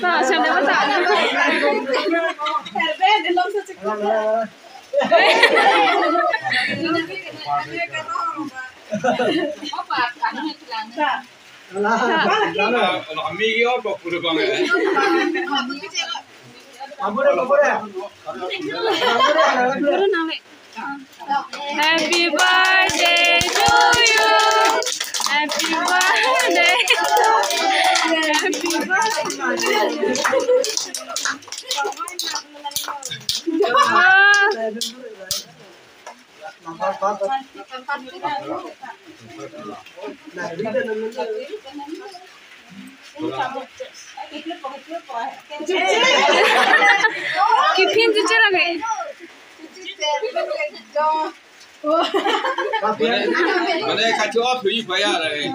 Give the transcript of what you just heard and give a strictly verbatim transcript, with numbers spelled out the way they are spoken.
Ta, siapa ta? Ami ki aur kok pura bang hai. Happy birthday to you. Happy birthday to you. Happy birthday. Kipin chuche lagi. Mane, mane kacho hui baya lagi.